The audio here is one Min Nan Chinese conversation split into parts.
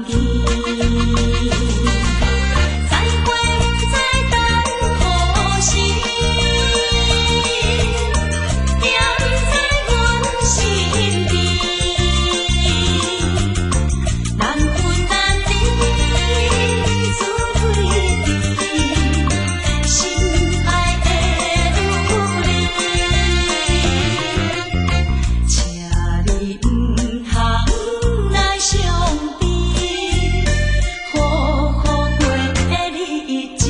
去。再会毋知等何時，惦在阮身邊。難分難離，珠淚滴，心愛的女兒，請你毋通來傷悲，好好過日子。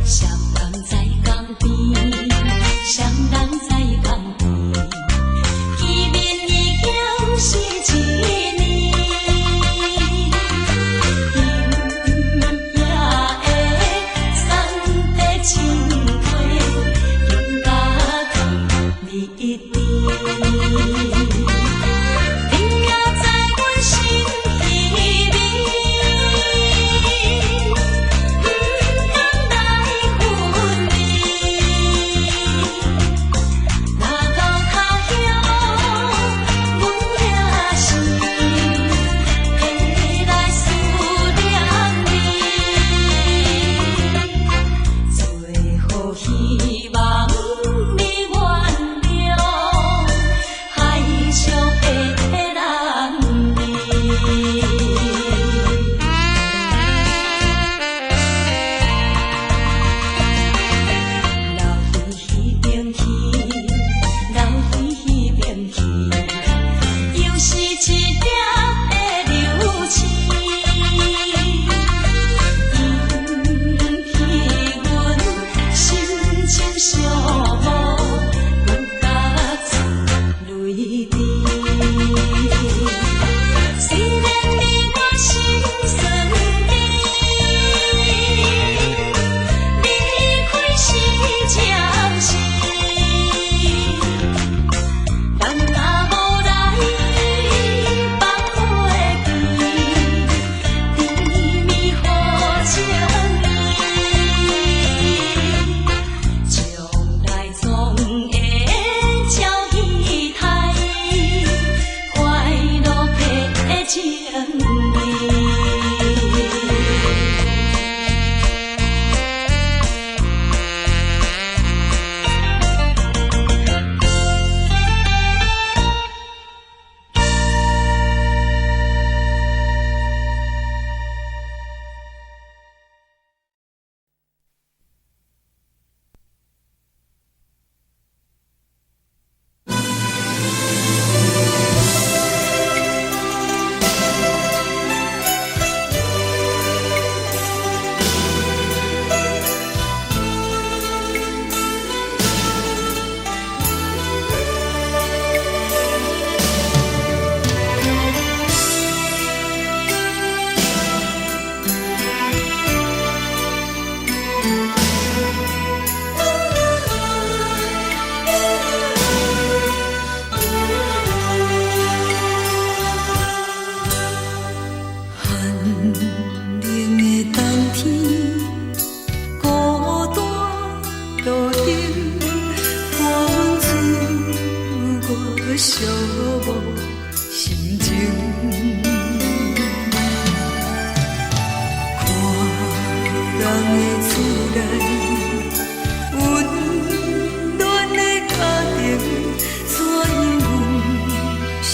雙人在江邊，雙人在江邊，見面已經是一年。今夜的送的情話，更加甜蜜甜。你也在阮心彼邊，毋甘來分離。若到他鄉，阮也是會來思念你。最後希望你原諒，海上的男兒。留佇彼邊去，留佇彼邊去，又是一粒的流星。引起阮心情寂寞，阮甲出淚滴。雖然你我心酸甜，離開是暫時，咱若無來放袂記，甜蜜好情意，將來總會照彼台，快樂的情意。寒冷的冬天，孤單路燈，伴阮出我寂寞心情。看人的厝內，溫暖的家庭，怎樣阮是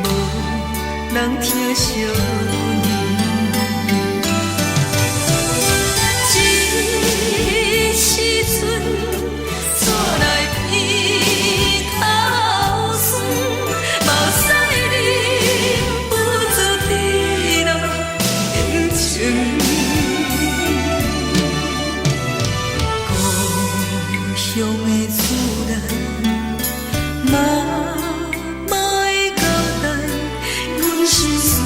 無人疼惜阮。這時陣怎來鼻頭酸，目屎忍不住滴落眼睛。故鄉的厝內，媽媽的交代，阮心酸。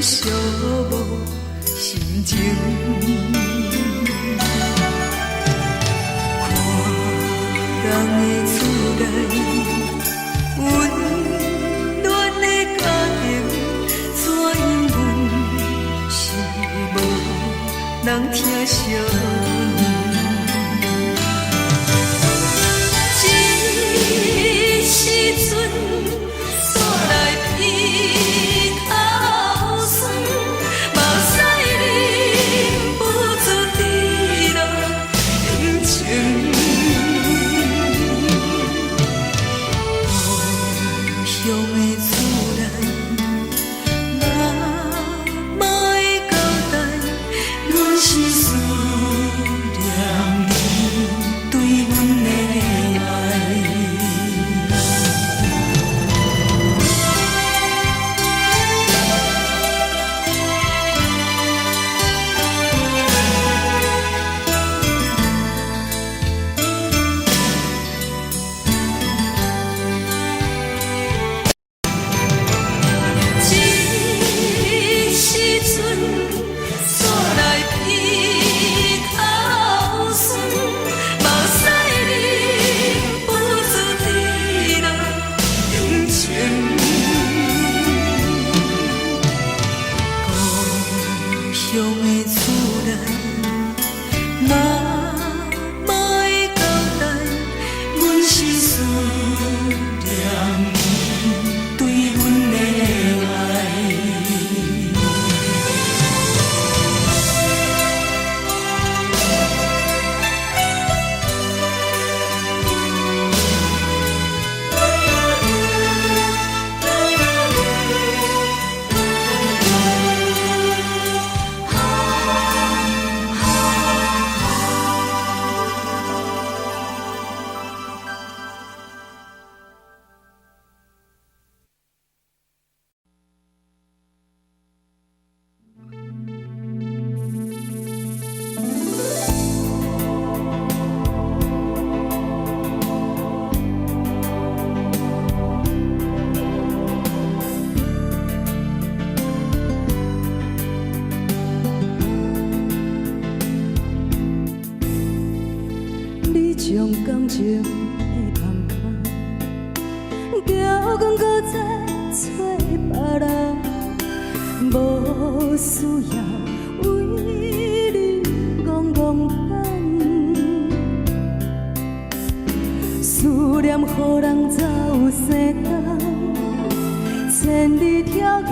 惜无心情。看人的厝内，温暖的家庭，怎样阮是无人疼惜阮。这时阵煞来鼻头酸，目屎忍不住直落眼睛。故乡的厝内，妈妈的交代，阮是思念你对阮的爱。这时阵煞来鼻头酸，目屎忍不住直落眼睛。故乡的厝内，妈妈的交代，阮是思念你对阮的爱。你将感情的放空，叫阮搁再找别人，无需要为你戆戆等，思念予人走西东，千里迢迢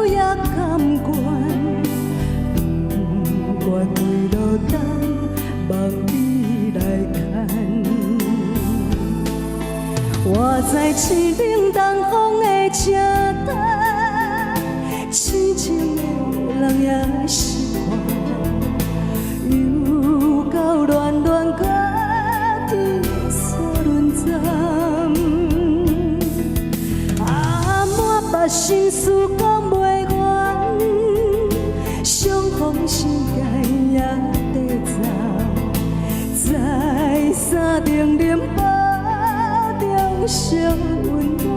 也甘愿，不愿坠落等，望你来牵。我知天冷东风会正重，痴情的人也习惯，又到暖暖家己煞轮转。啊，满腹心事讲袂完，伤风心肝也地走，在三重冷暴中相温暖。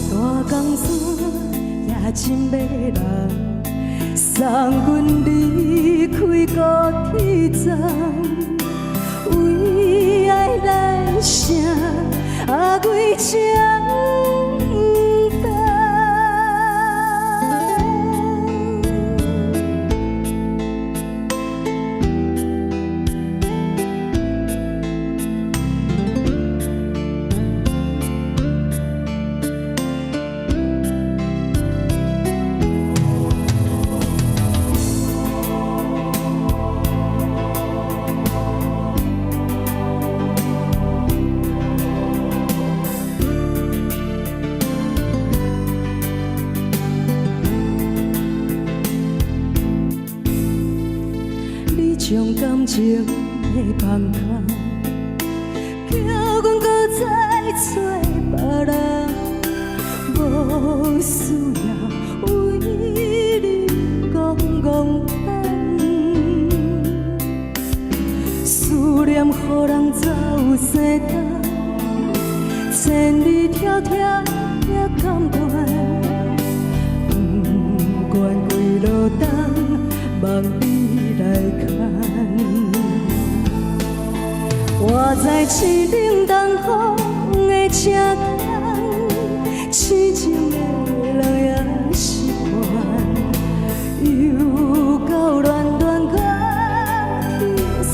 大江山也真迷人，送阮离开高铁站，为爱来城啊为情等。你将感情的放空，叫阮搁再找别人，无需要为你戆戆等，思念予人走西东，千里迢迢也甘愿，望你來牽。我知凄冷東風的車間，痴情的人也習慣，又到亂亂講起煞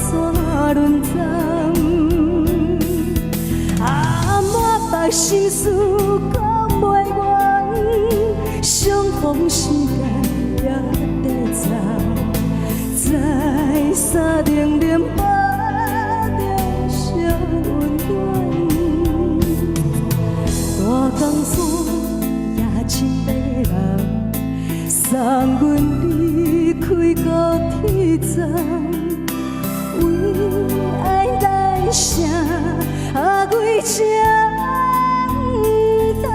輪轉。啊，滿腹心事講袂完，相逢時間也短暫，再三冷冷把著相溫暖。大江山也真迷人，送阮離開高鐵站，為愛來城啊為情等。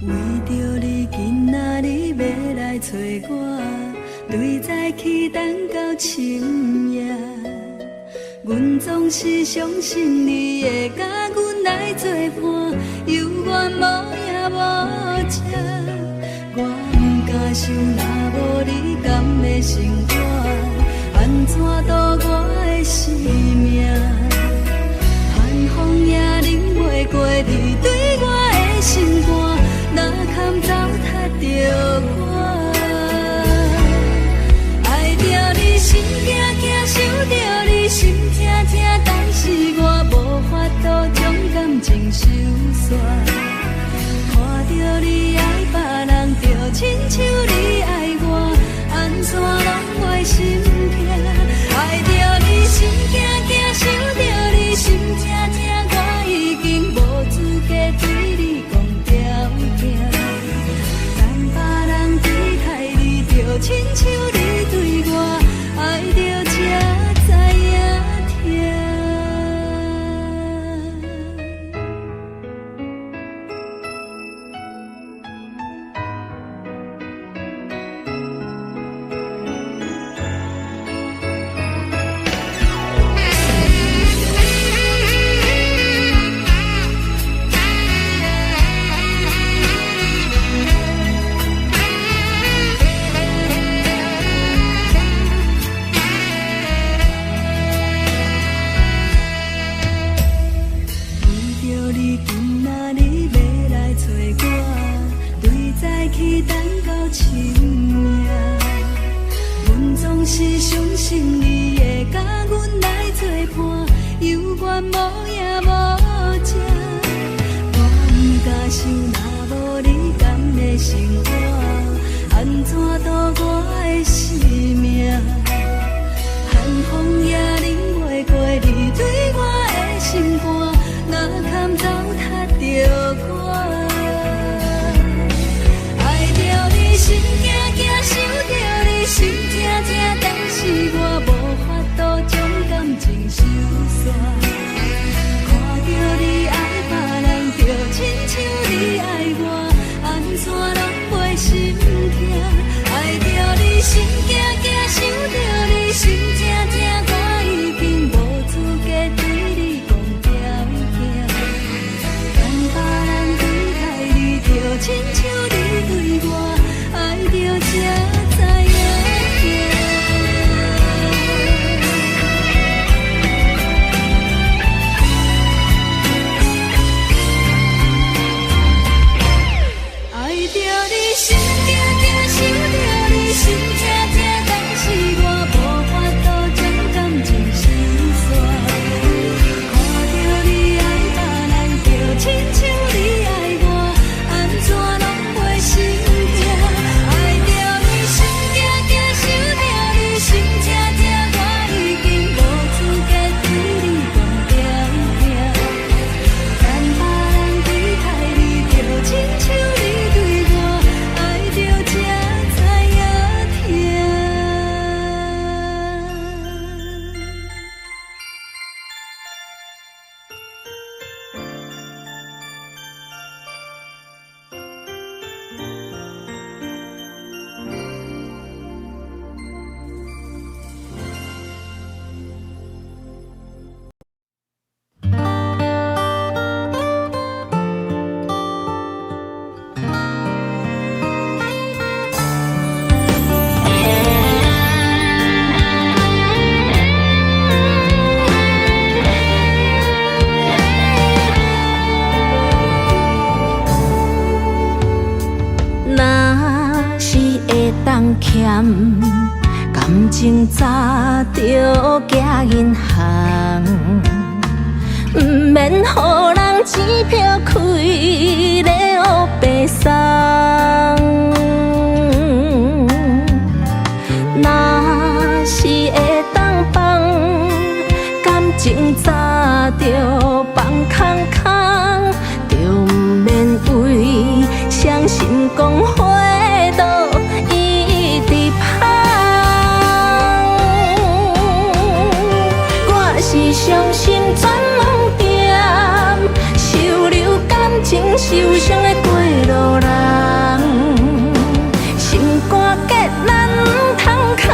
為著你今仔日欲來揣我，對早起等到深夜。阮總是相信你會佮阮來做伴，猶原無影無跡。我毋敢想，若無你敢會生活，按怎度我的生命？寒風也忍袂過你對我的心肝，哪堪糟蹋著我？愛著你心驚驚，想著你心疼疼，但是我無法度將感情收煞。看著你愛別人，就親像你愛我，按怎攏袂心疼？愛著你心驚驚，想著你心疼疼，我已經無資格對你講條件。等別人對待你，就親像你對我，愛著才知影疼。為著你今仔日欲來揣我，對早起等到深夜。阮總是相信你會佮阮來做伴，猶原無影無跡。我毋敢想，若無你敢會生活，按怎度我的生命？寒風也忍袂過你對我的心肝，哪堪糟蹋著我？愛著你心驚驚，想著你心疼疼，但是我無法度將感情收煞。看著你愛別人，就親像你愛我，按怎攏袂心疼？愛著你心驚驚，想著你心疼疼，我已經無資格對你講條件。等別人對待你，就親像你對我，愛著才知影疼。欠，感情早著寄銀行，毋免予人錢票開咧烏白送。若是會當放，感情早著放空空，就毋免為傷心講花落一直芳。我是傷心專門店，收留感情受傷的過路人，心肝結咱毋通空，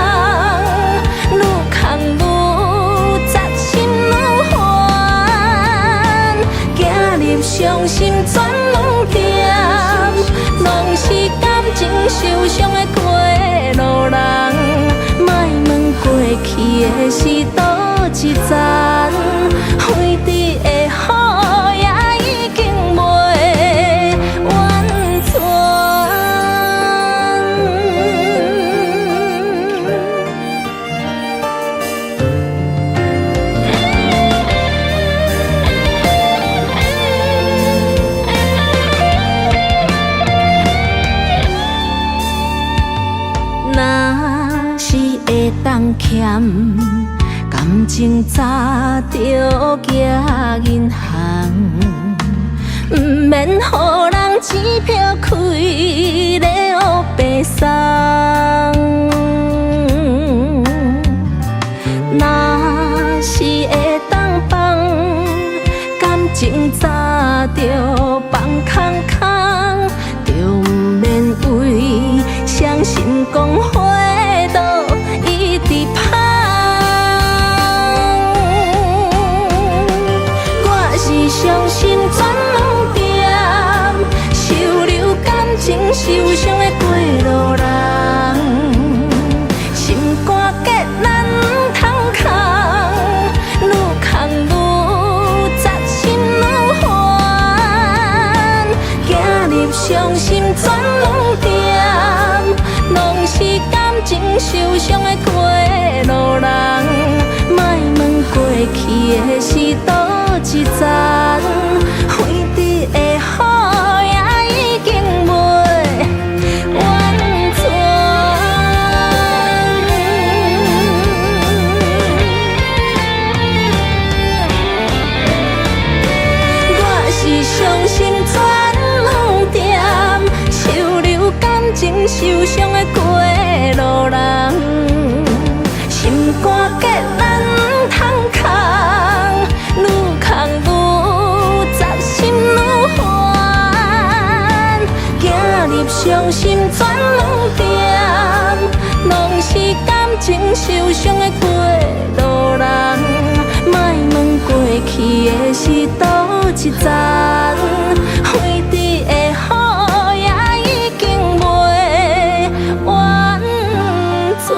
愈空愈扎心愈煩。走入傷心專門店，攏是感情受傷的過路人，莫問過去的是佗一層，廢佇的雨也已經袂完全。若是會當欠，感情早著寄銀行，毋免予人錢票開咧烏白送。若是會當放，感情早著放空空，就毋免為傷心講花落一直芳。我是傷心專門店，收留感情受傷的過路人，心肝結咱毋通空，愈空愈扎心愈煩。走入傷心專門店，攏是感情受傷的過路人，莫問過去的是佗一層，廢佇的雨也已經袂完全。我是傷心專門店，收留感情受傷的過路人，心肝結咱毋通空，愈空愈扎心愈煩。走入傷心專門店，攏是感情受傷的過路人，莫問過去的是佗一層，廢佇的雨也已經袂完全。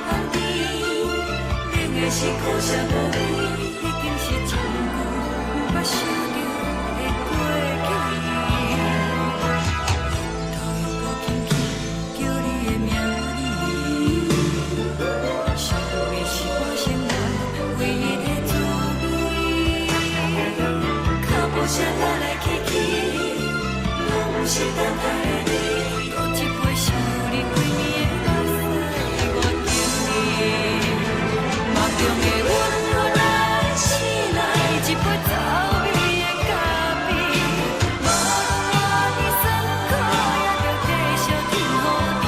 芳甜，冷的是苦涩無味，已經是真久毋捌想著的過去。頭又閣輕輕叫你的名字，想你是我生活唯一的滋味。腳步聲來來去去，攏毋是等待的你。閣一杯想你規暝的目屎，我敬你。夢中的阮來醒來，一杯走味的咖啡。無論活佇酸苦，也著繼續天好甜。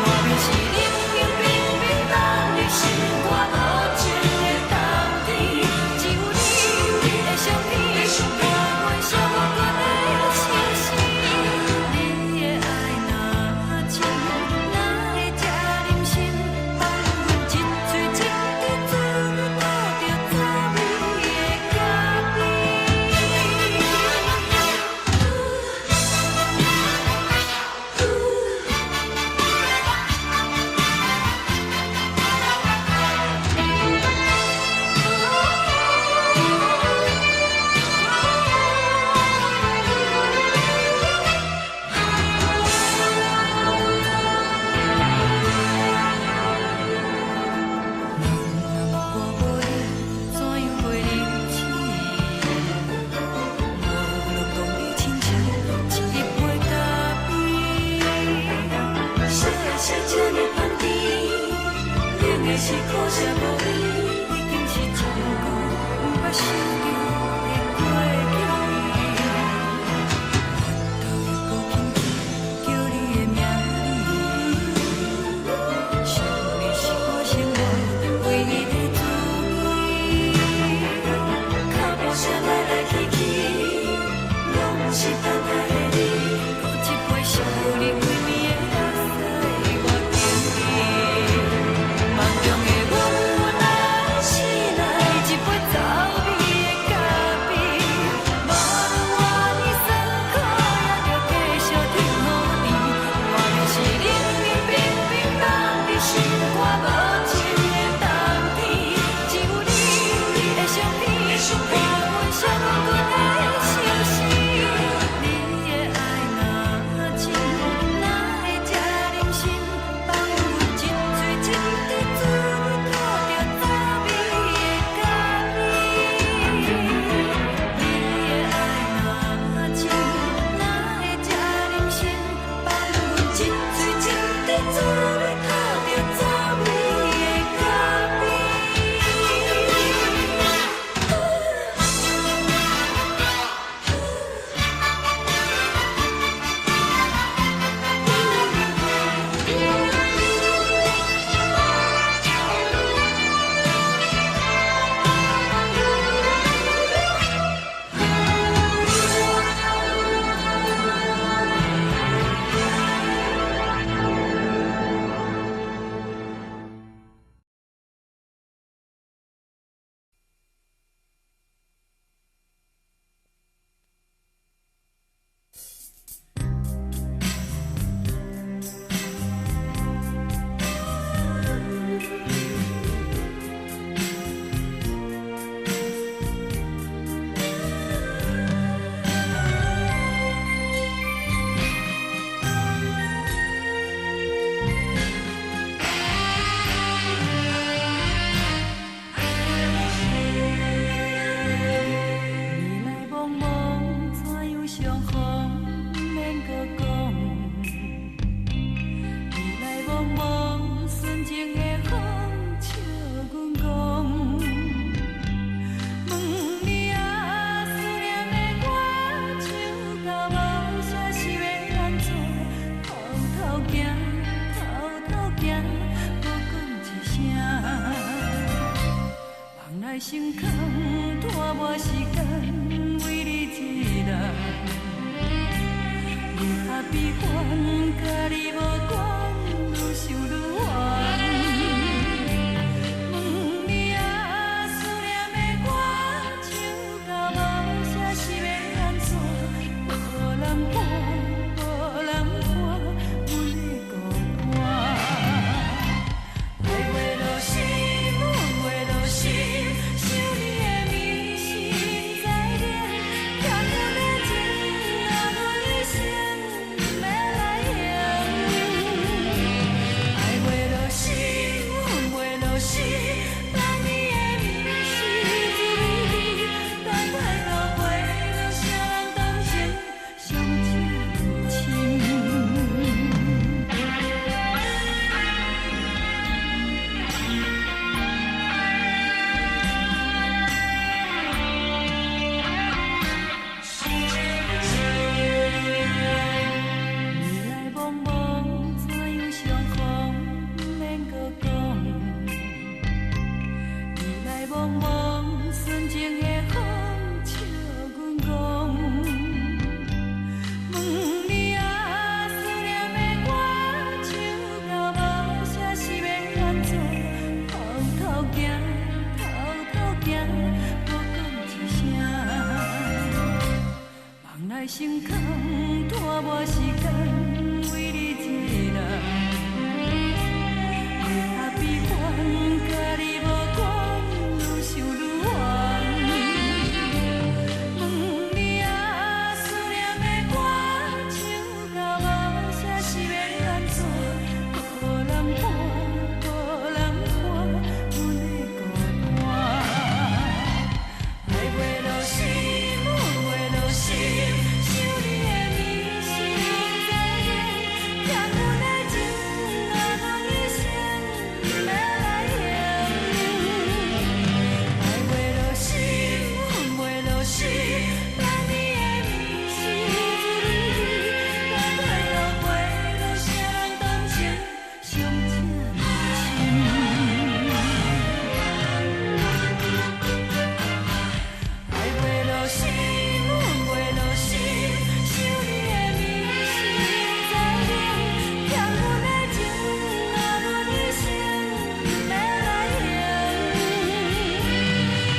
外面是冷冷冰冰凍入心肝無情的冬天，只有你的相片，伴阮寂寞的相思。你的愛若真，哪會這忍心放阮一喙一滴做你吐著走味的咖啡？我無你，怎樣過日子？無論當你親像一杯咖啡。啥的是這呢芳甜，冷的是苦澀無味，已經是真久毋捌想著的過去。頭又閣輕輕叫你的名字，想你是我生活唯一的滋味。腳步聲來來去去，攏毋是等待的你。閣一杯想你規暝的目屎，我敬你。夢中的阮來來成空，拖無時間，為你一人。離合悲歡，佮你無關，愈想愈怨。問你啊，思念的歌，唱到目聲是欲按怎？孤人伴，孤人看，阮的孤單。愛袂落心，阮袂落心，想你的暝是不知影，欠阮的情啊，通一生欲來還。愛袂落心，阮袂落心，等你的暝是自離，等待落袂落啥人同情，傷這呢深。愛袂落心，阮袂落心，想你的暝是不知影，欠阮的情啊，阮一生欲來還。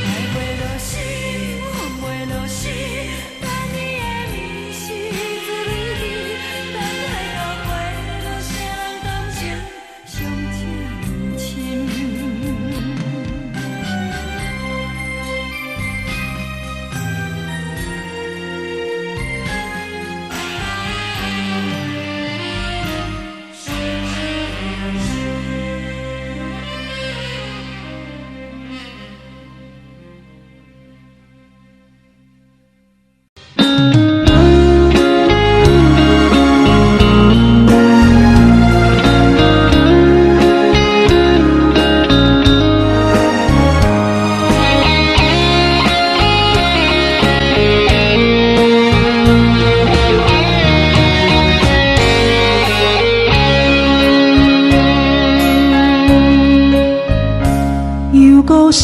愛袂落心，阮袂落心，等你的暝是自離，等待到袂落啥人同情，傷這呢深。又閣是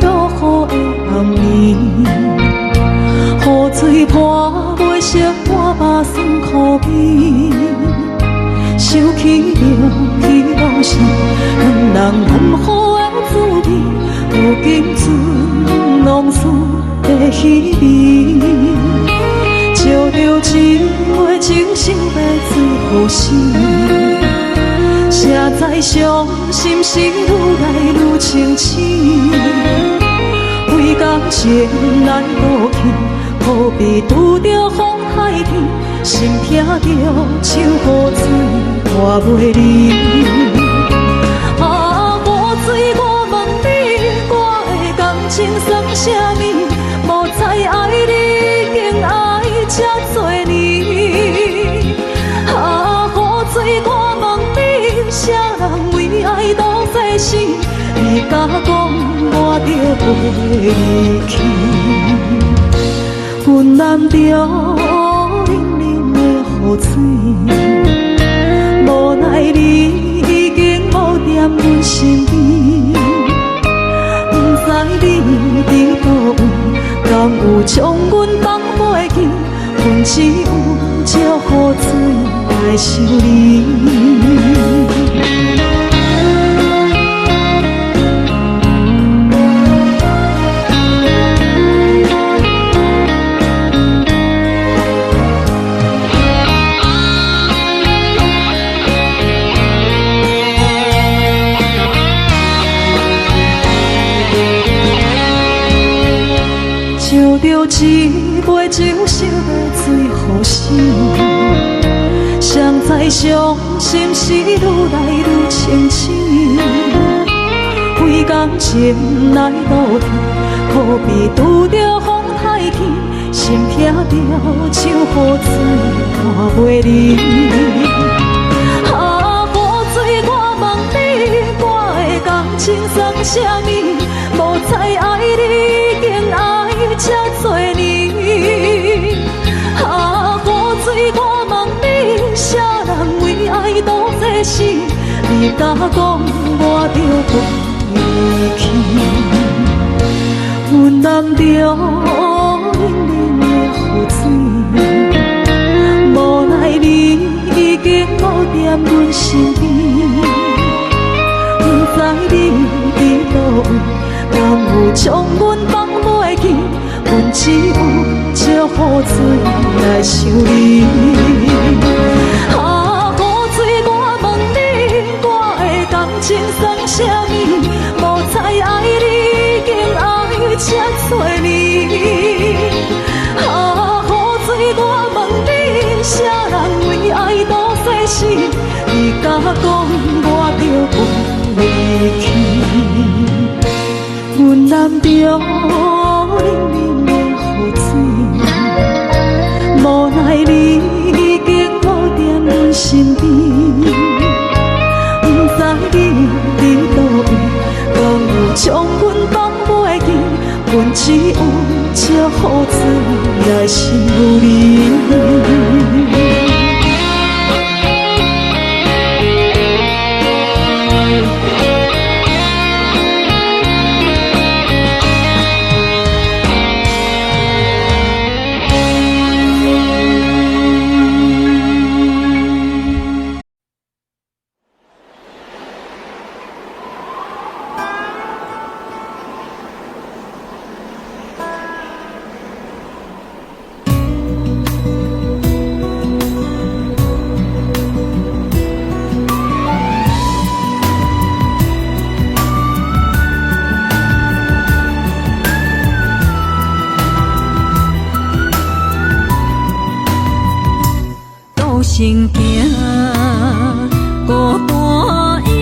落雨的暗暝，雨水泼袂熄我目酸苦味。想起著彼往事，两人含糊的滋味，如今剩往事的稀微。照著一杯酒，想欲醉予死。谁知傷心事愈來愈清醒，為感情來賭氣，好比拄著風海天，心疼著像雨水泼袂離。啊，雨水，我問你，我的感情算啥物？無知愛你已經愛這多年。啊，雨水，我問你，啥人為愛賭生死？你敢講我著袂離去？阮淋著冷冷的雨水，無奈你已經無踮阮身邊，不知你佇佗位，敢有將阮放袂記？阮只有借雨水來想你。照著一杯酒，想欲醉予死。誰知傷心事愈來愈清醒，為感情來賭氣，可比拄著風颱天，心疼著像雨水泼袂離。啊，雨水，我問你，我的感情算啥物？無知愛你已經愛這多年。啊，雨水，我問你，啥人為愛賭生死？你敢講我著袂離去？阮淋著冷冷的雨水，無奈你已經無踮阮身邊，不知你佇佗位，敢有將阮放袂記？阮只有借雨水來想你。啊，雨水，我問你，我的感情算啥物？無彩愛你已經愛這多年。啊，雨水，我問你，啥人為愛賭生死？你敢講我著袂去？阮淋著冷冷的雨水，無奈你已經無踮阮身邊，毋知你佇佗位，敢有將阮放袂記？阮只有借雨水來想你。 斗身行，孤單影，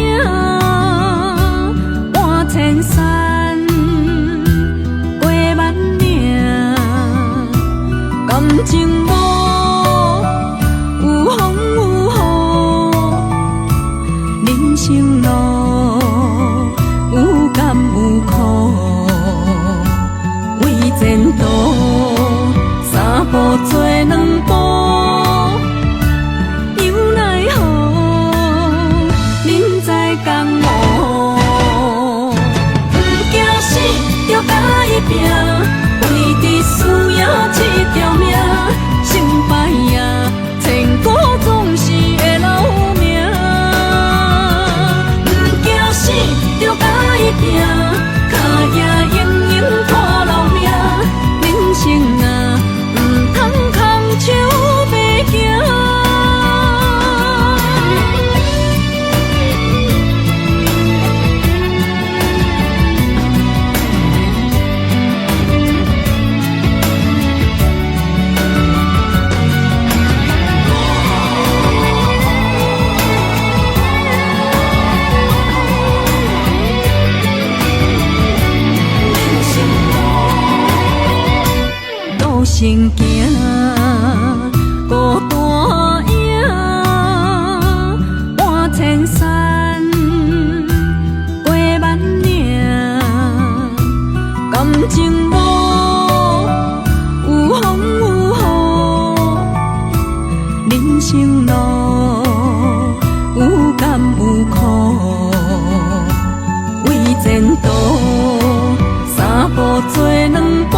搬千山，過萬嶺，感情無有風有雨，人生路有甘有苦，為前途三步做兩步。又奈何，人在江湖，毋驚死，就共伊拚，為著輸贏這條命，成敗啊，千古總是會留名。毋驚死，就共伊拚，跤跡永永看留名。人生啊，毋通空手白行。路先行，孤單影，搬千山，過萬嶺，感情無有風有雨，人生路有甘有苦，為前途三步做兩步。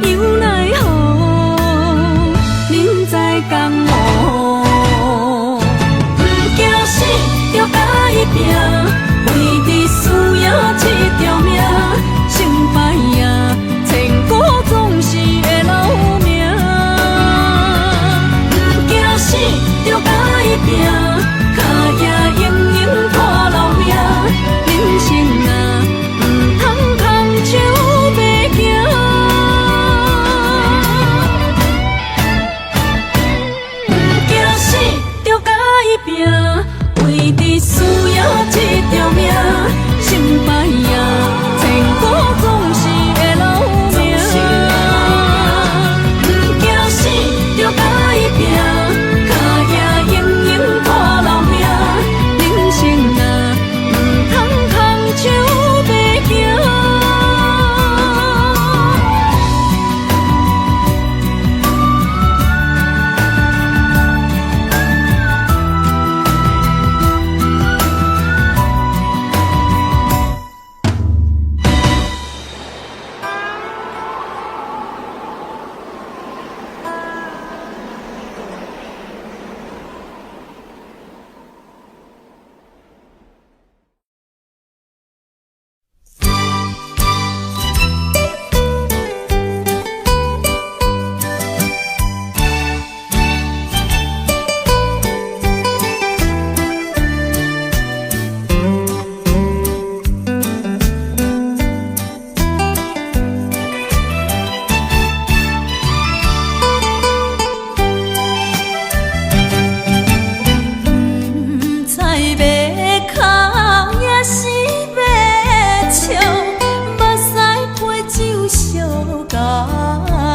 又奈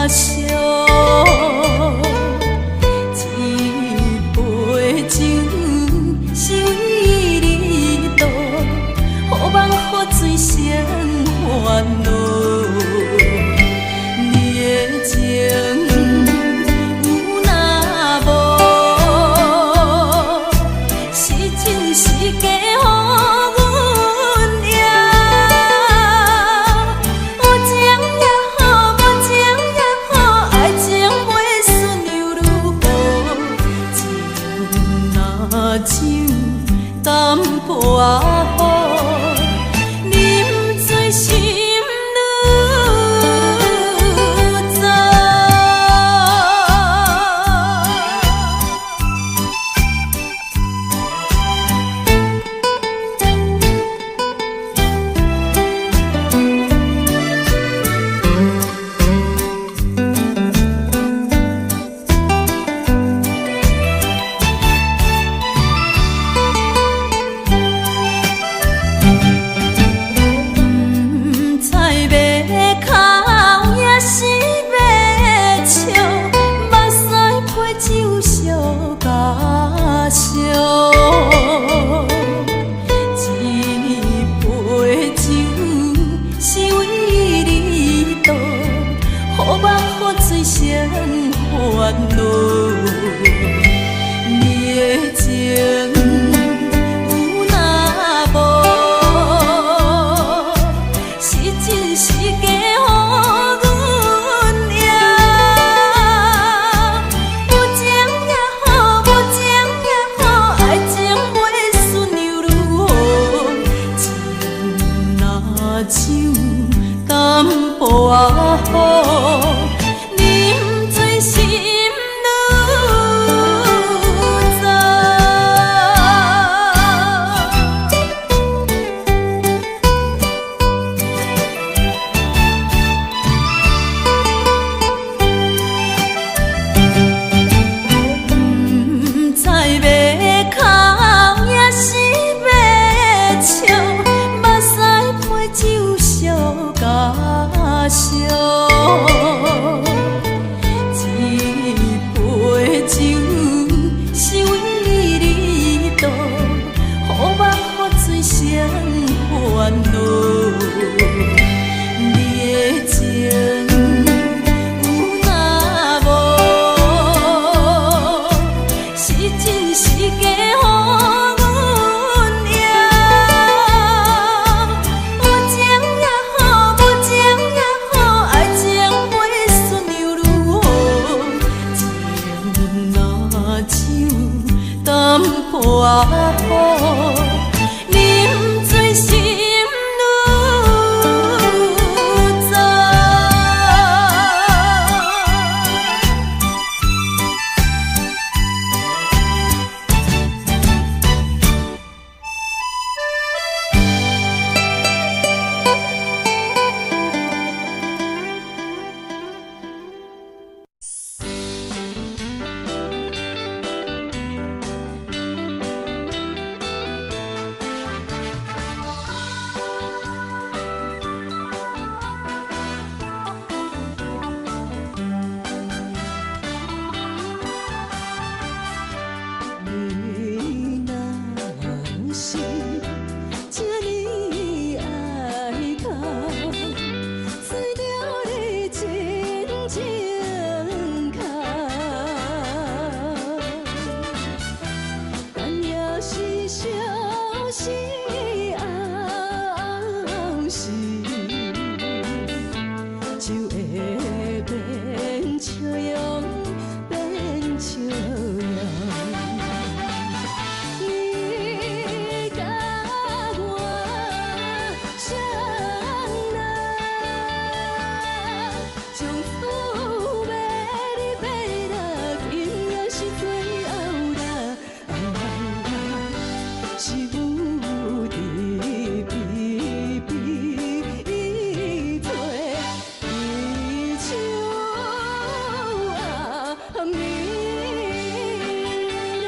惜。一杯酒是為你倒，予夢予醉成煩惱。你的情有若無，是真是假，予阮贏。有情也好，無情也好，愛情袂順又如何？情若酒淡薄仔好，啉醉心愈燥。毋知欲哭抑是欲笑，目屎批酒烧甲烧。一杯酒是為你倒，予夢予醉成煩惱。你的情有若無，是真是假，予阮贏。有情也好，無情也好，愛情袂順又如何？情若酒淡薄仔好，啉醉心愈燥。毋知欲哭抑是欲笑，目屎批酒燒甲燒。一杯酒是為你倒，予夢予醉成煩惱。你的情有若無，是真是假，予阮贏。有情也好，無情也好，愛情袂順又如何？情若酒淡薄仔好，啉醉心愈燥。你若是這呢愛哭，隨著你真情哭，但也是相思后时，就會變笑容，變笑容。你佮我相人，從此欲離別啦，今夜是最後啦，是有伫悲悲吹，伊手啊暝啦。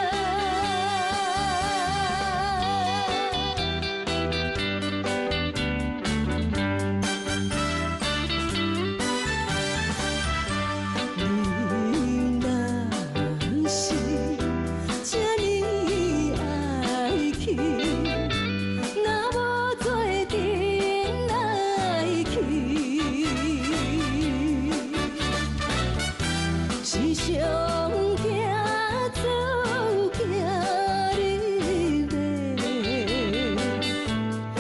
上行做行你的，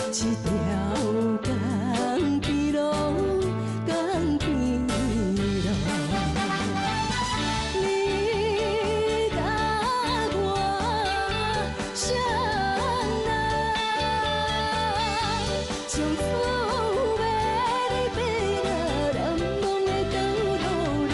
一條江邊路，江邊路。你佮我相愛，從此欲你爬若難忘的道路啦。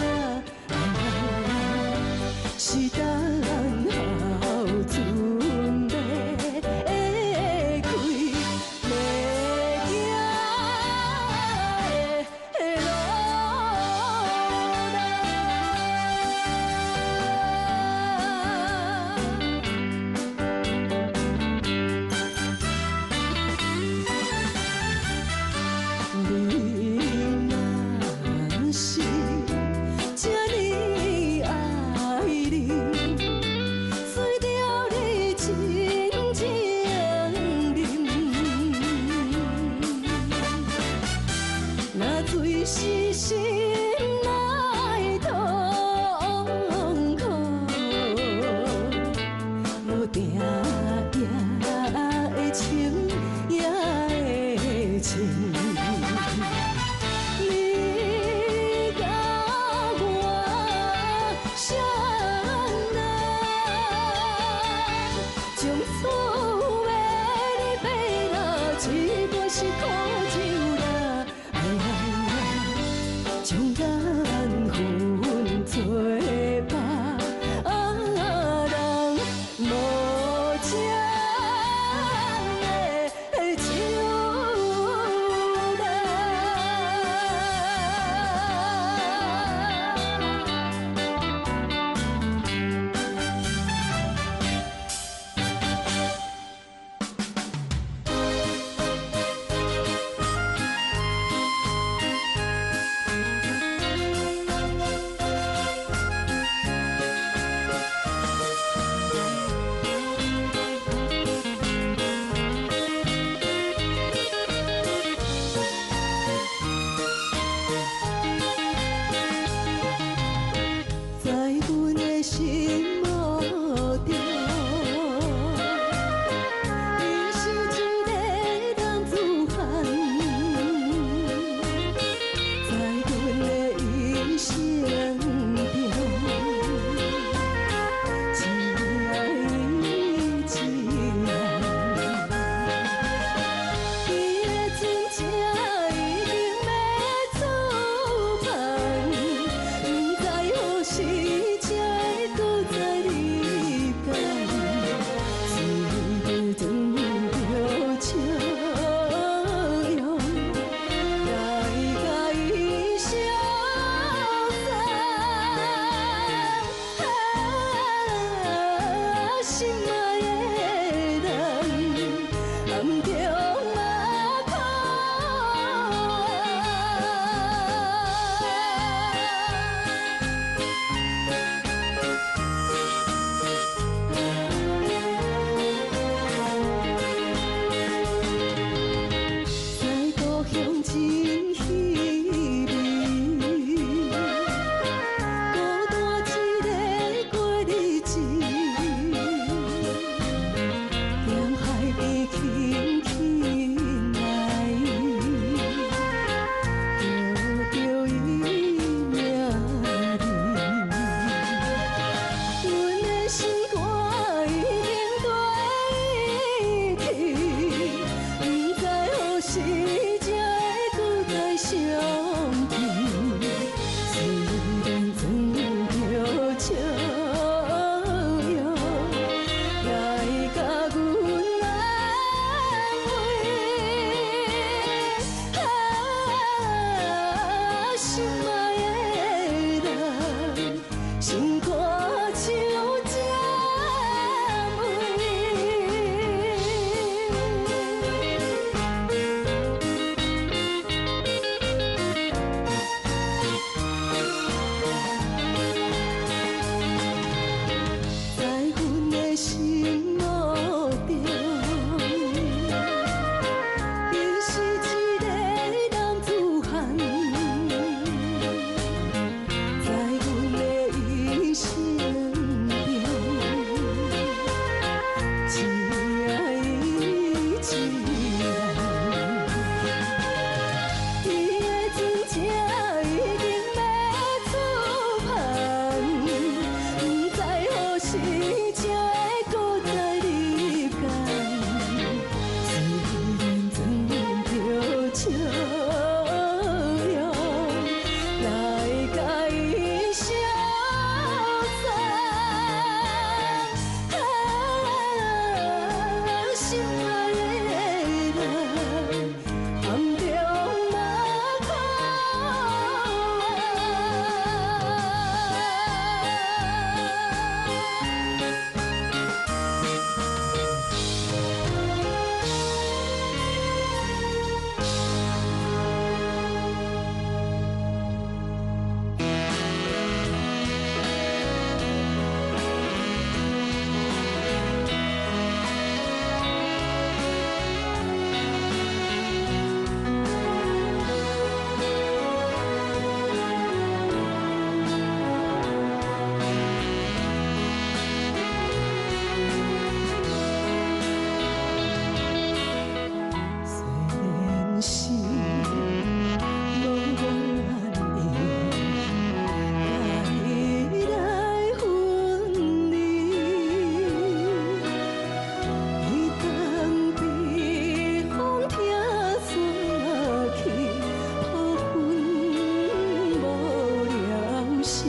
時，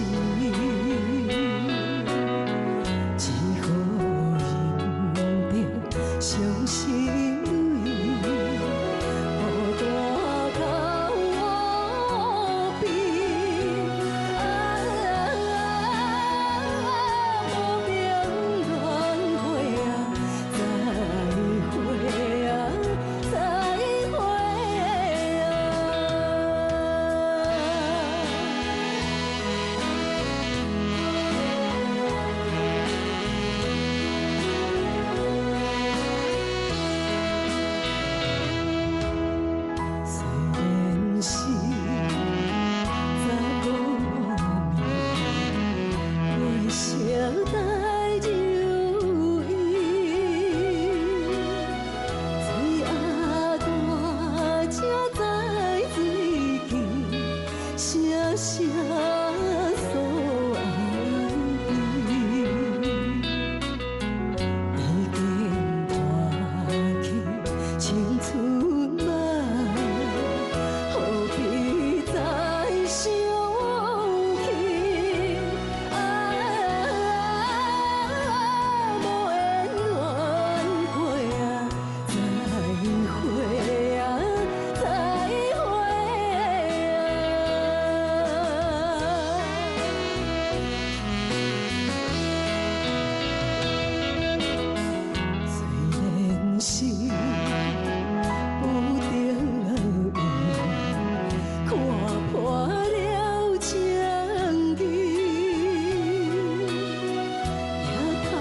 只好忍著傷心淚，孤單到無邊。啊，無名戀會啊，再會啊，再會啊。雖然是十五暝，月色帶柔意，水鸭大才知水墘，聲聲訴愛意。已經抹去青春夢，何必再想起？啊，無緣戀會啊，再會啊，再會啊。雖然是不得已，看破了情義，也通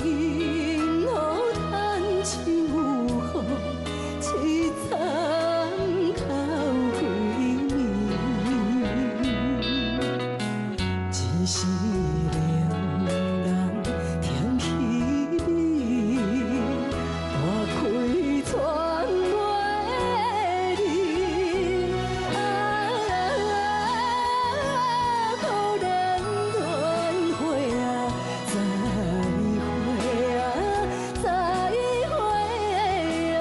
因予趁手好，凄慘哭幾暝，只是令人添稀微，大開傳袂離。啊，可憐戀會啊，再會啊，再會啊。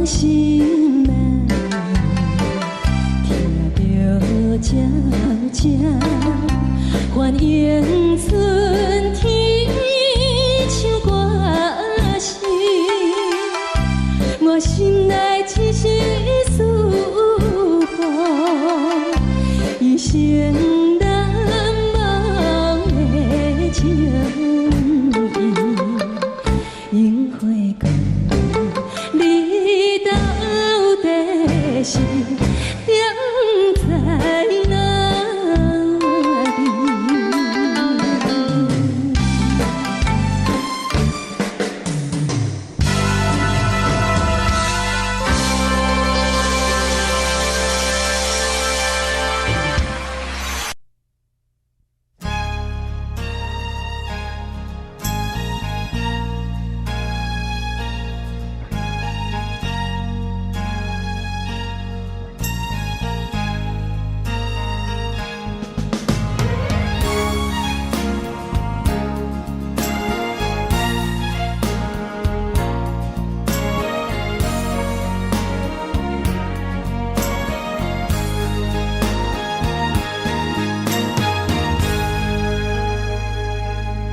心内，听著这这，欢迎春天唱歌声，我心内一丝思慕，一生難忘的情意，櫻花光，你到底是踮在哪里？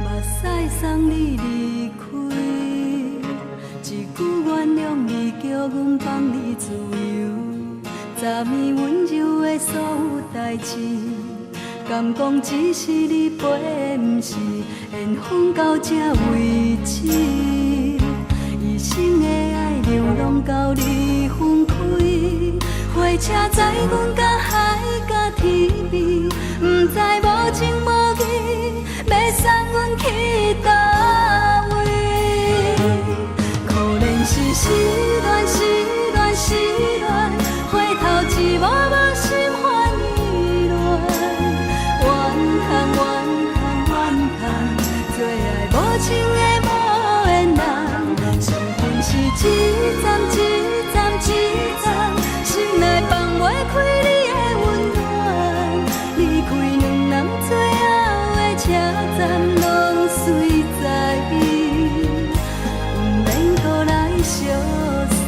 目屎送你離開，一句原諒你，叫阮放你自由。昨暝溫柔的所有代誌，敢講只是你陪，毋是緣分到這為止。一生的愛流浪到你分開，火車載阮到海角天邊，毋知無情無義，欲送阮去佗位？可憐是失戀，失戀，失戀，回頭一幕幕心煩意亂。怨嘆怨嘆怨嘆，做愛無情的無緣人，相分是一站一站一站，心內放袂開你的溫暖。離開兩人最後的車站，攏隨在伊，毋免閣來相送。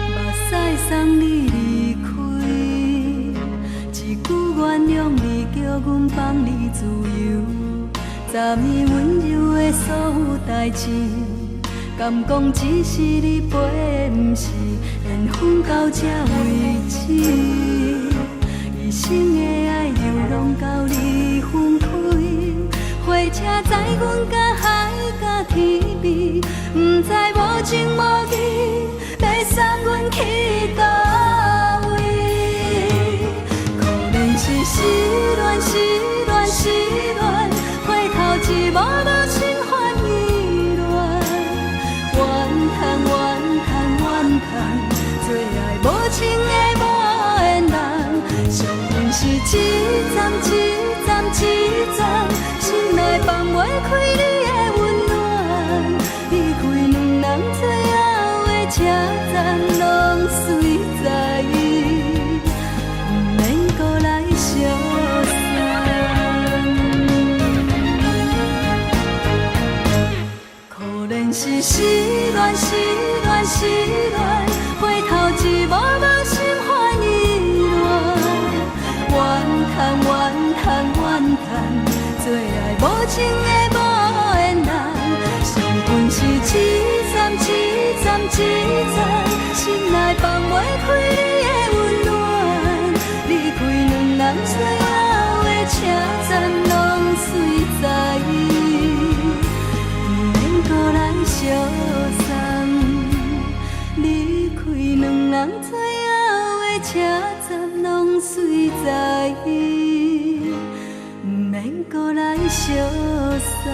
目屎送你離開，一句原諒你，叫阮放你自由。昨暝溫柔的所有代誌，敢講只是你陪，毋是緣分到這為止。一生的愛流浪到你分開，火車載阮到海角天邊，毋知無情無義，欲送阮去佗位？可憐是失戀，失戀，失戀，回頭一幕幕心煩意亂。怨嘆怨嘆怨嘆，做愛無情的無緣人，相分是一站一站一站，心內放袂開你的溫暖。離開兩人最後的車站，攏隨在伊，毋免閣來相送。可憐是失戀，失戀，失戀，回頭一幕幕心煩意亂。怨嘆怨嘆怨嘆，做愛無情的無緣人，相分是一站一站一站，心內放袂開你的溫暖。離開兩人最後的車站，攏隨在伊，毋免閣來相送。離開兩人最後的車站，攏隨在伊，毋免閣來相送。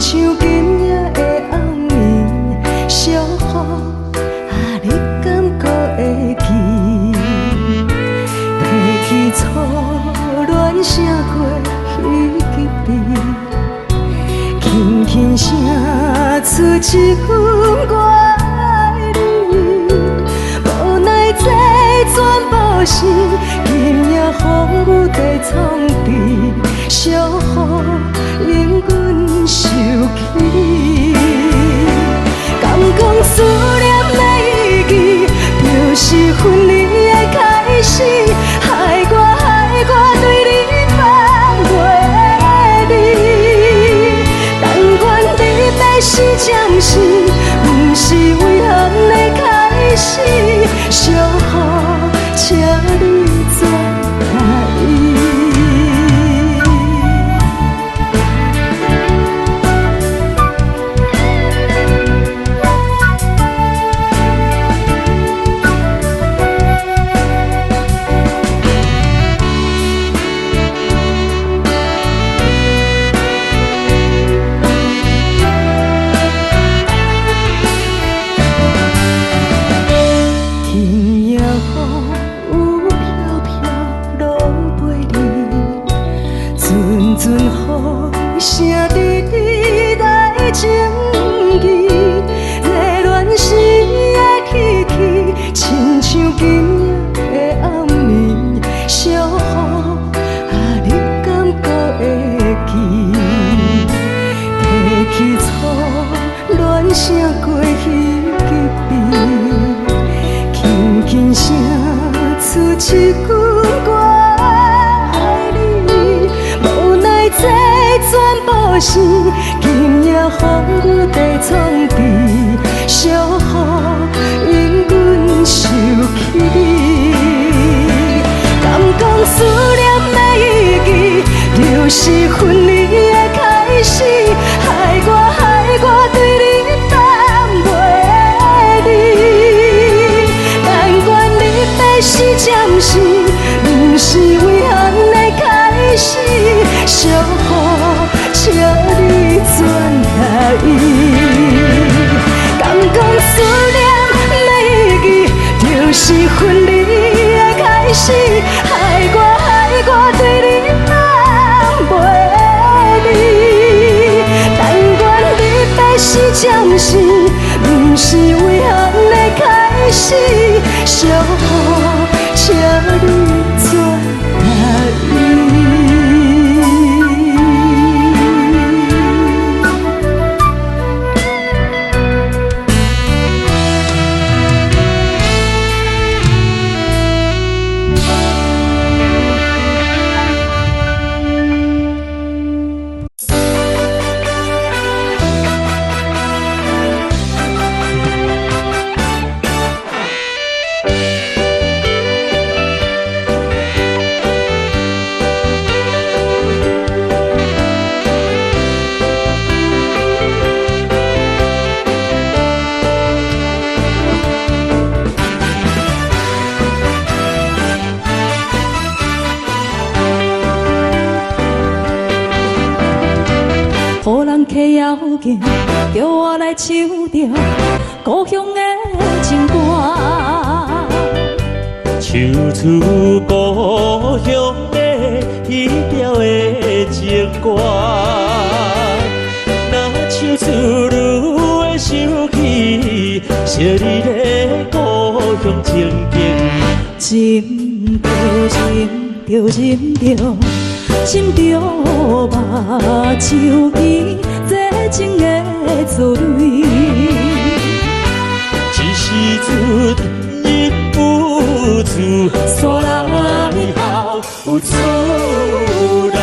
像今夜的暗暝，寂雨啊，你敢閣會記？提起初戀寫過彼支筆，輕輕寫出一句我愛你。無奈這全部是今夜風雨地創治，寂雨永遠想起。敢講思念的意義，就是分離的開始，害我害我對你放袂離。但願你欲死才毋是，毋是遺憾的開始，寂雨，請你轉來。今夜風雨飄飄落袂離，陣陣雨聲直直來情意，熱戀時的氣氣，親像今夜的暗暝，寂雨啊，你敢閣會記？提起初戀寫過彼支筆，輕輕寫出一句我愛你。無奈這全部是今夜風雨地創治，寂雨永遠想起你。敢講思念的意義，就是分離的開始，害我害我對你放袂離。但願你欲死才毋是，毋是遺憾的開始，寂雨，請你轉來。敢講思念的意義，就是分離的開始，害我害我對你放袂離。但願你欲死才毋是，毋是遺憾的開始，寂雨，請你轉來。予人客邀紧，叫我來唱著故鄉的情歌。唱出故鄉的彼條的情歌，若唱出你會想起昔日的故鄉情景。斟著斟著斟著，斟著目睭甜，這情的滋味。這時陣忍不住，煞來哭出來。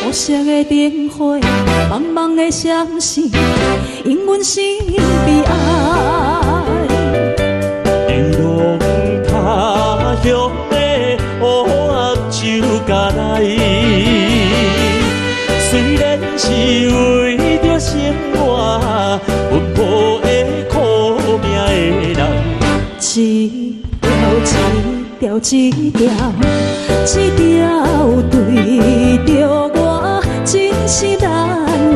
烏色的燈火，茫茫的相思，永遠是悲哀。一條一條一條一條對著我，真是難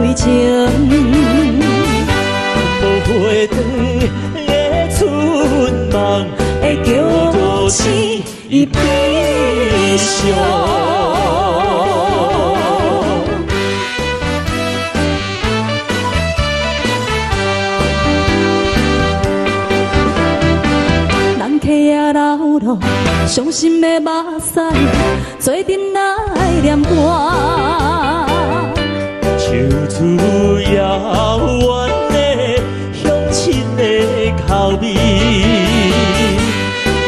為情。無回轉的春夢，會叫醒伊悲傷。人客也流落傷心的目屎，做陣來念歌。唱出遙遠的鄉親的口味。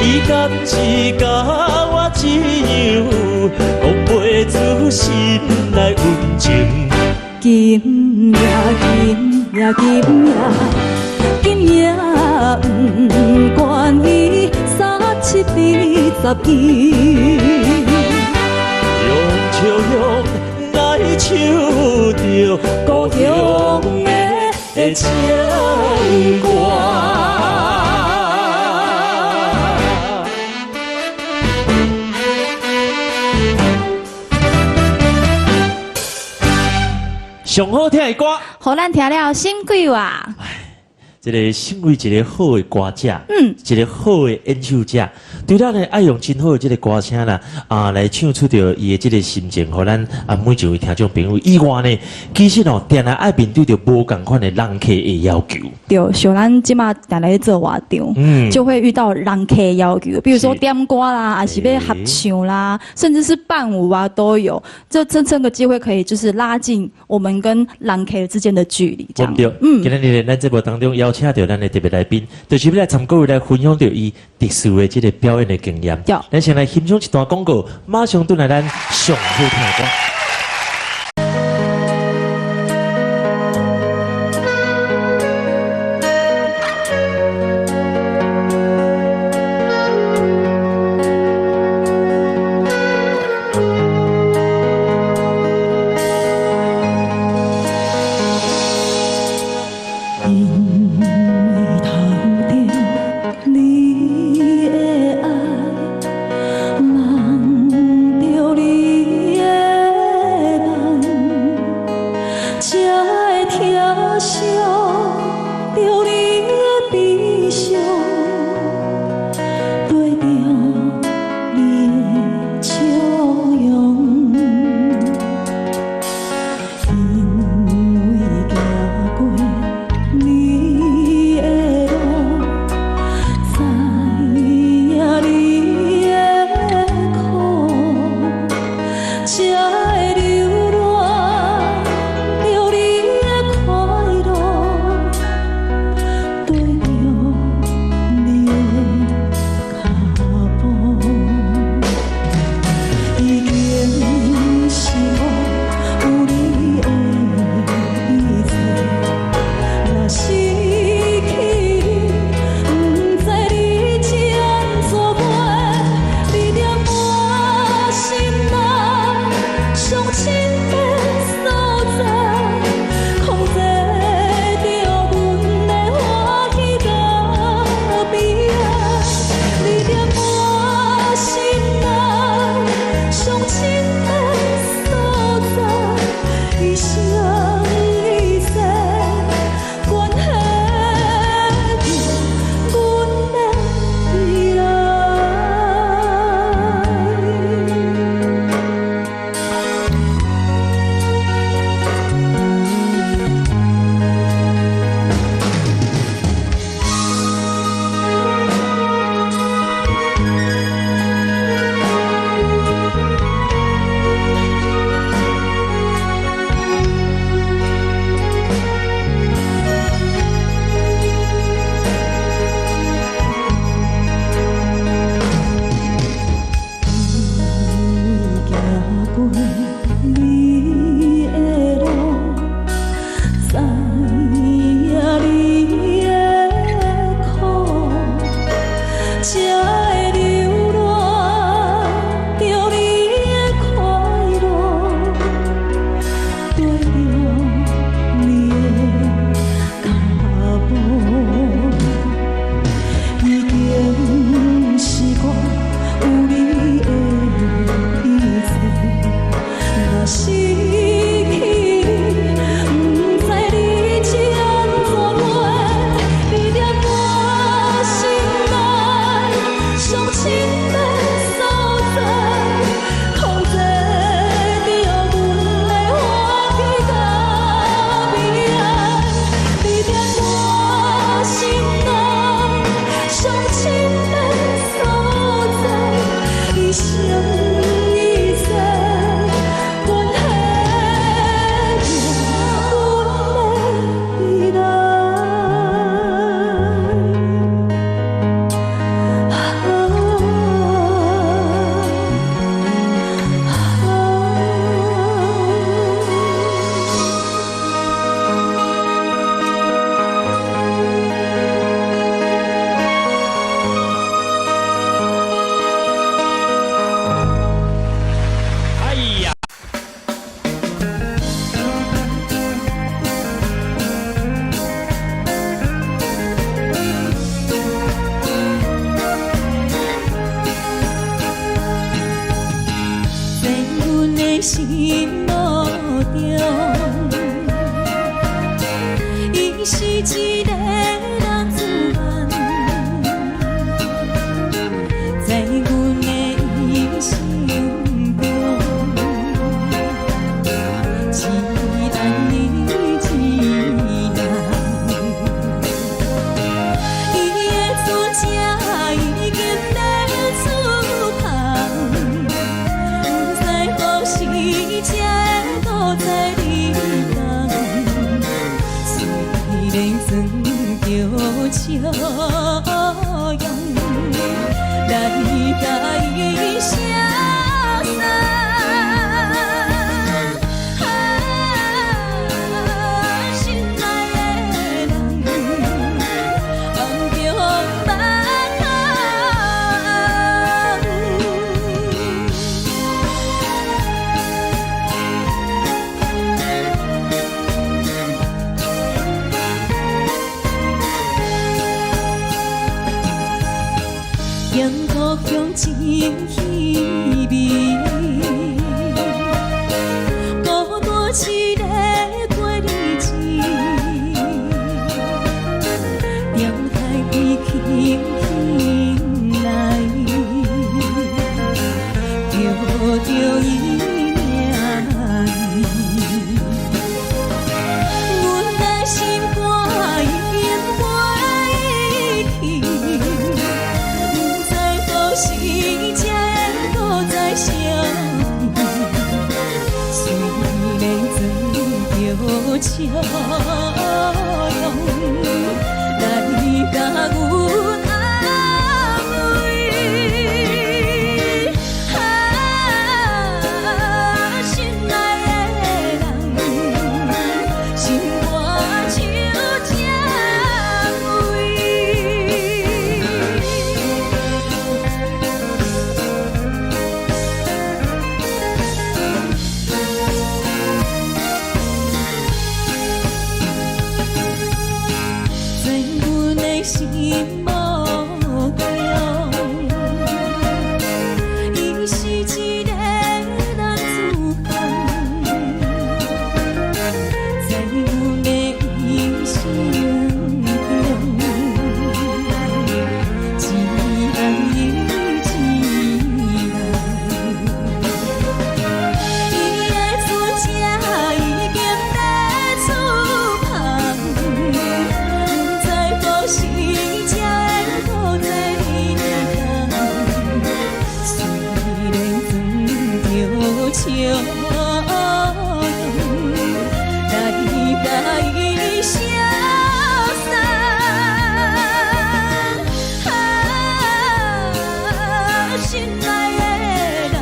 你敢是佮我一樣，講袂出心內溫情。今夜今夜今夜今夜，不願意三七比十一。用笑容來唱著故鄉的情歌。上好聽的歌，予咱聽了心快活。這个身為一个好的歌者，一个好的演唱者，對咱呢愛用真好的這个歌聲啦，啊，來唱出著伊的這个心情，予咱啊每一位聽眾朋友以外呢，其實哦，定定愛面對著無仝款的人客的要求。對，像咱這馬定來做活動，就會遇到人客要求，比如說點歌啦，還是欲合唱啦，甚至是伴舞啊都有。這個機會可以就是拉近我們跟人客之間的距離，這樣。對，今仔日咱節目當中邀請著咱的特別來賓，就是欲來參各位來分享著伊特殊的這个表演的經驗。對，咱先來欣賞一段廣告，馬上轉來咱上好聽的歌。因為談著你的愛，望著你的嫌故鄉真稀微，孤單一個過日子，點開伊輕輕來，叫著伊名字。阮的心肝已經飛去，不知何時才會閣再相見。雖然裝著笑容來共阮安慰。啊，心愛的人，心肝像這味。在阮的心目中，伊是一個男子漢。在阮的一生中，只愛伊一人。伊的船只已經欲出帆，不知何時才會閣再離開。雖然裝著笑容來共伊相送。啊，心愛的人，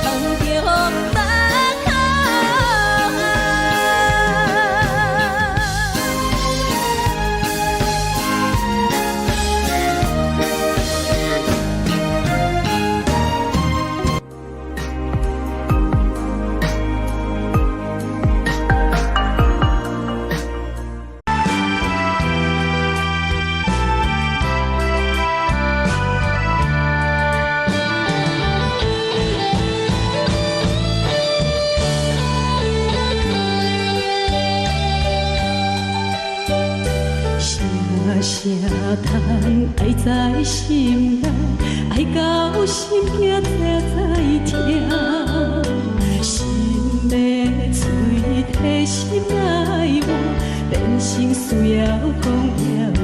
放著目眶。聲聲嘆愛在心內，愛到心驚才知疼。心的喙提心愛我，變成需要講了行。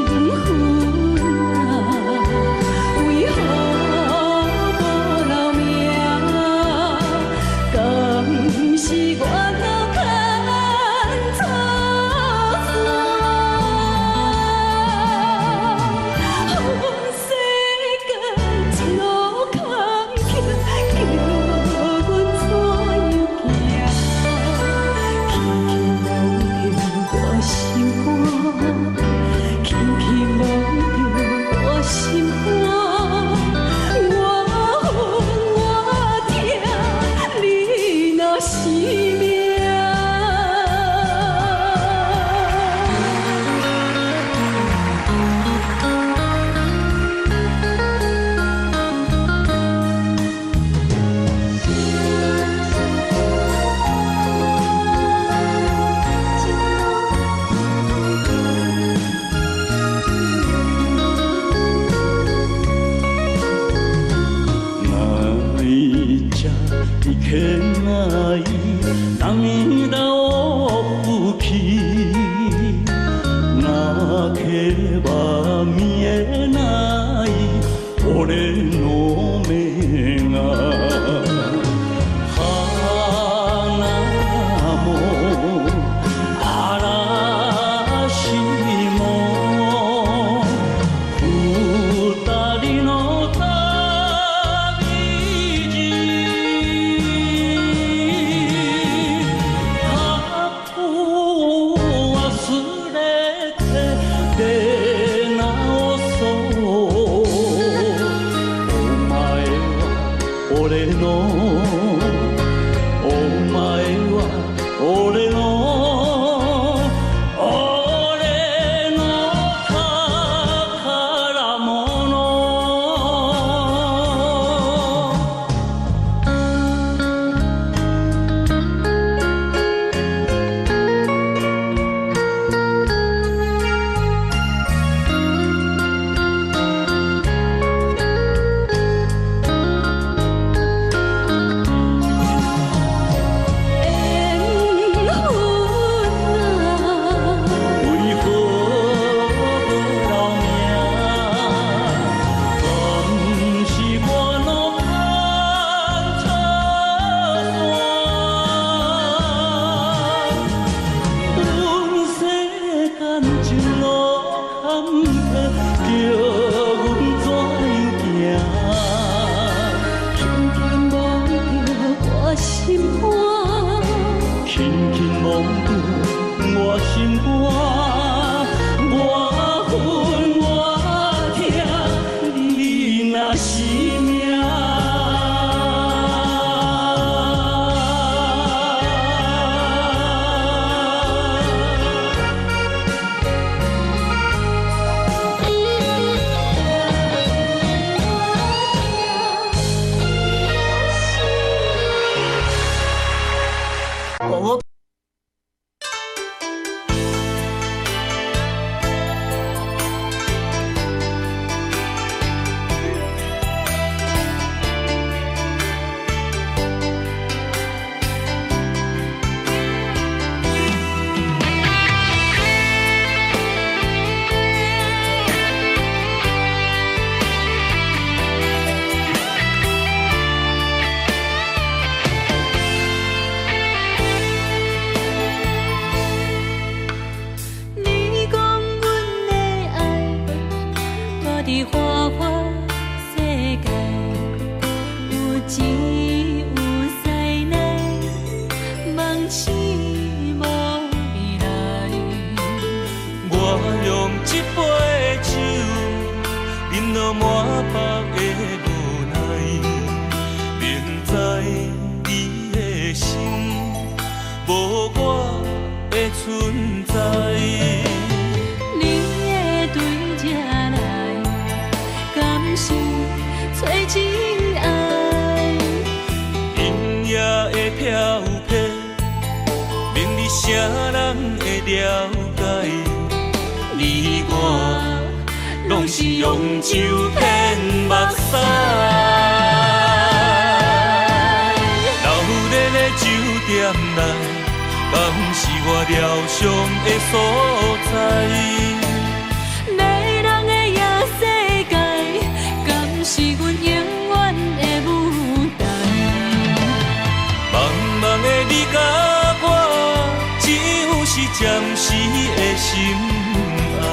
緣分啊，為何無留名？敢是我留牽錯線？世間一路坎坷，叫阮怎樣行？輕輕摸著我心肝，輕輕摸著我心肝，我恨我疼，你若是命。泣いちゃいけない涙を拭き泣けば見えない俺の目が花も嵐も二人の旅路過去を忘れて出な用這杯酒，飲到滿腹的無奈，明知你的心無我的存在。你會對這來，敢是找真愛？今夜的飄泊，明日誰人會了解？你我攏是用酒騙目屎。流連的酒店內，敢是我療傷的所在？迷人的夜世界，敢是阮永遠的舞台？茫茫的你佮我，只有是暫時的心愛。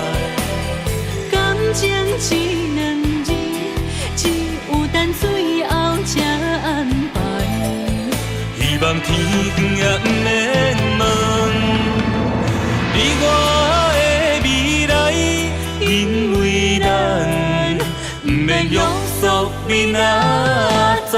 感情這兩字，只有等最後才安排。希望天光也毋免問，你我的未來，因為咱毋免約束明仔載。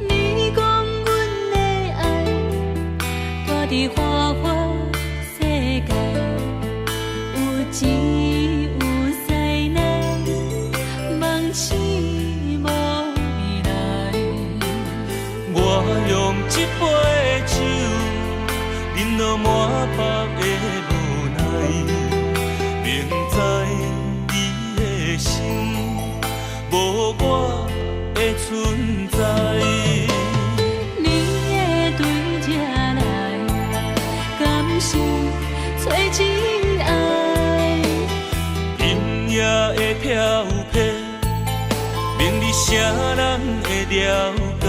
你講阮的愛，住佇花花世界，有錢有勢難，夢醒無未來。我用這杯酒，飲到滿腹的無奈，明知你的心無我的存在。你會對這來，敢是找真愛？今夜的飄泊，明日誰人會了解？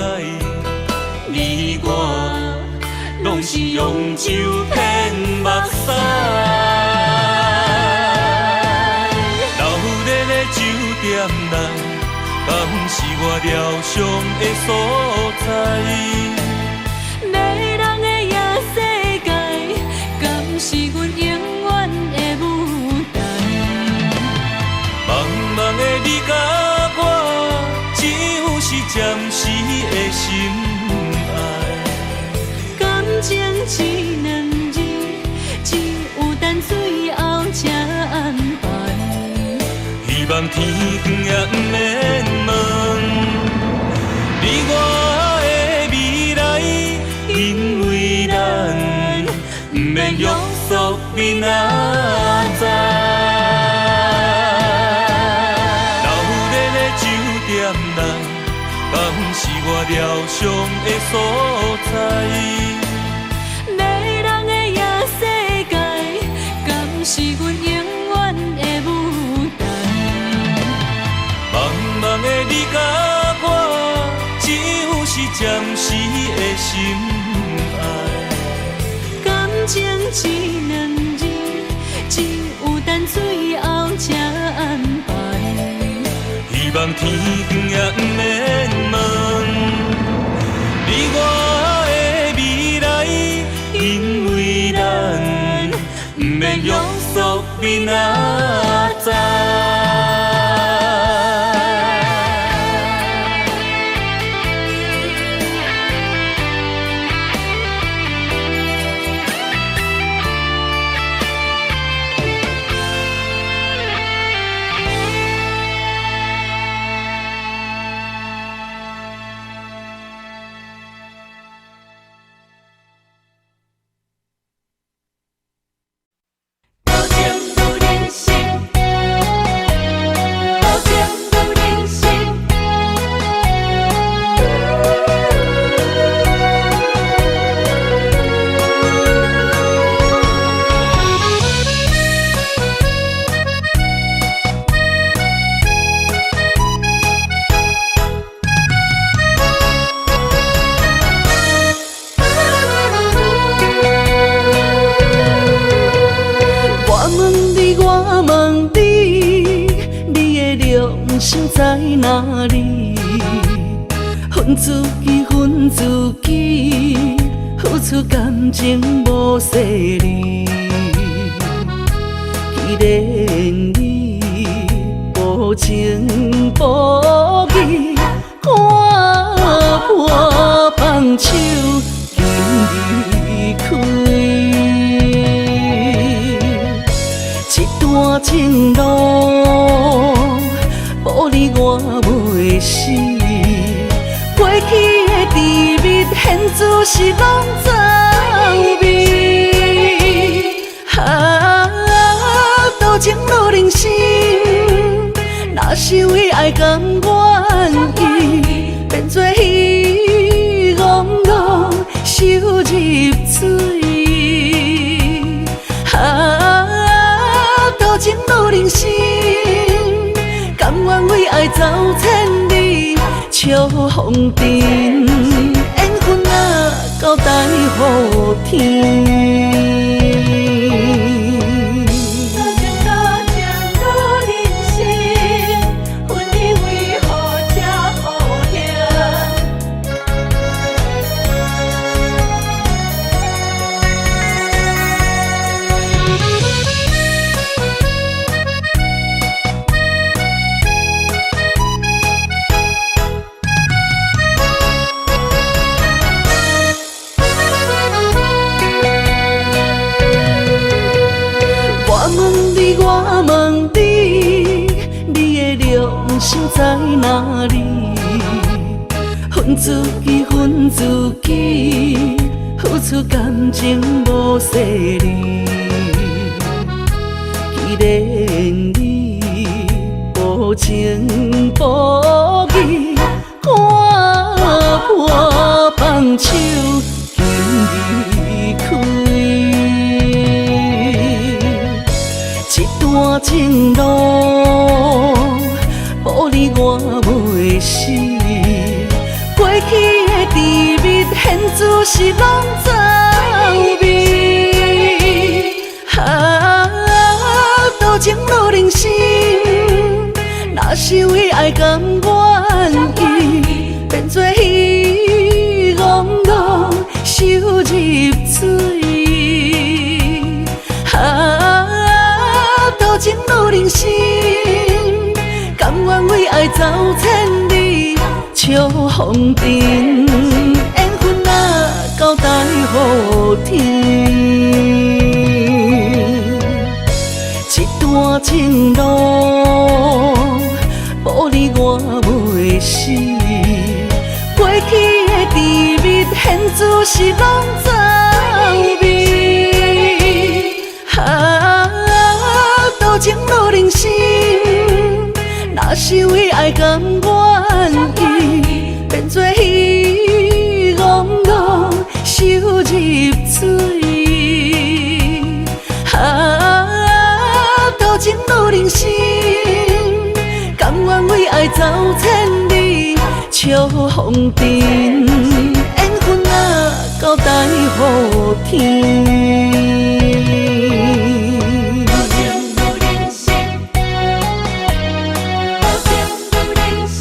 你我攏是用酒騙目屎。流連的酒店內，敢是我療傷的所在？迷人的夜世界，敢是阮永遠的舞台？茫茫的你佮我，只有是暫時的心愛。感情這兩字，只有等最後才安排。希望天光也毋免問，你我的未來，因為咱毋免約束明仔載。流連的酒店內，敢是我療傷的所在？迷人的夜世界，敢是阮永遠的舞台？茫茫的你佮我，只有是暫時的心愛。感情這兩字，只有等最後才安排。希望天光也毋免問，你我的未來，因為咱毋免約束明仔載。高点不任性。在哪裡？恨自己，恨自己，付出感情無細膩。既然你無情無義，我無放手，緊離開。這段情路，無你我袂死。過去的甜蜜，現在是攏走味。啊，多情路人生，若是為愛甘願意，變做魚戇戇收入水。啊，多情路人生，甘願為愛走千里，笑風塵，緣分啊到大雨天。多情多情路人生，恨你為何這無情？我問你，我問你，你的良心在哪裡？恨自己，恨自己，付出感情無細膩。既然你無情無義，我無放手，緊離開。這段情路，無你我袂死。過去的甜蜜，現在是攏走味。啊，多情路人生，若是為愛甘願意，變做魚戇戇收入水。啊，多情路人生，甘願為愛走千里，笑風塵，緣分啊到大雨天。這段情路，無你我袂死。過去的甜蜜，現在是攏走味。啊，多情路人生，若是為愛甘願意，變做魚戇戇收入水。啊，多情路人生，甘願為愛走千里，笑風塵，緣分啊到大雨天。多情路人生，多情路人生。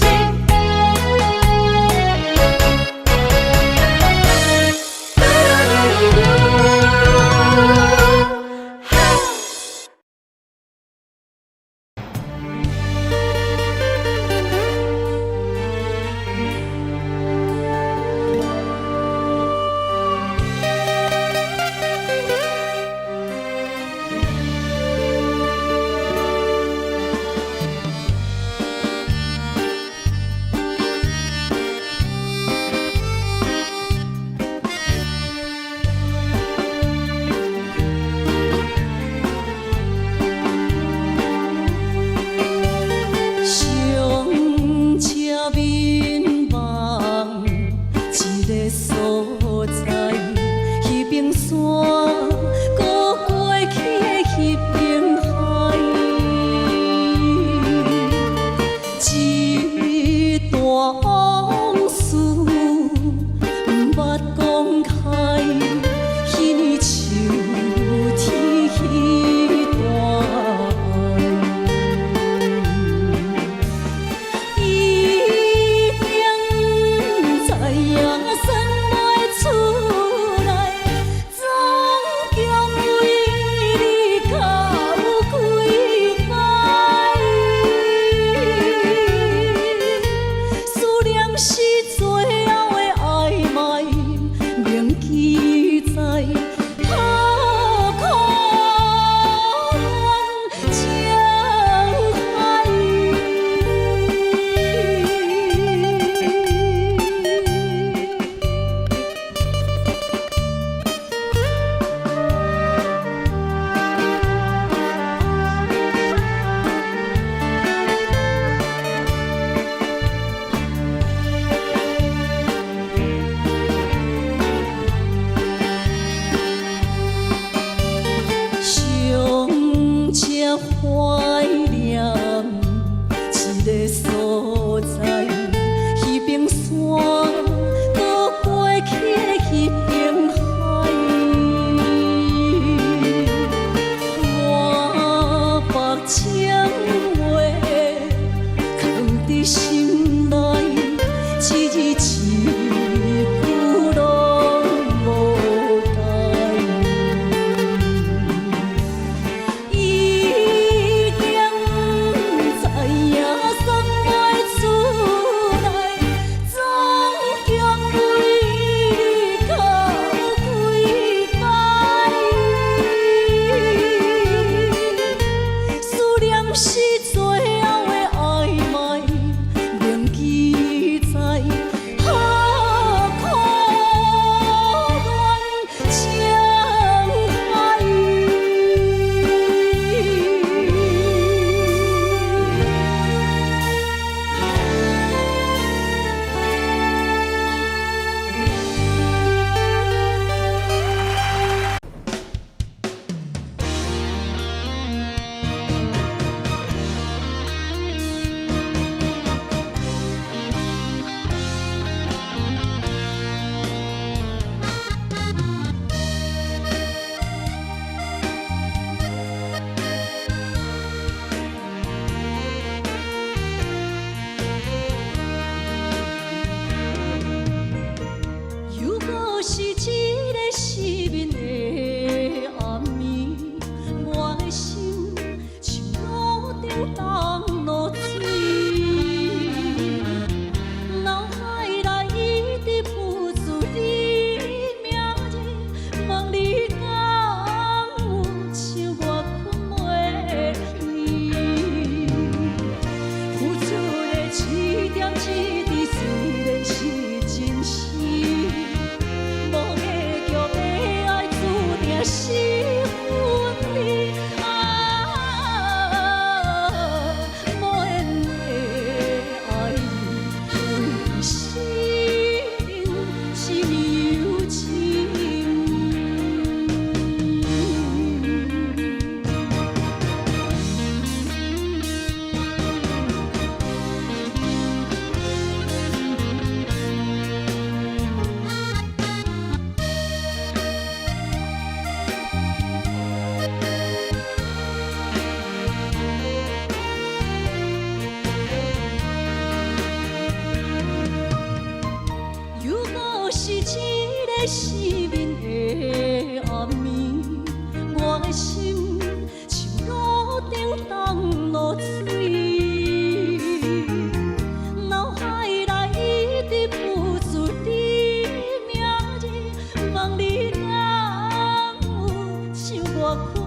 看。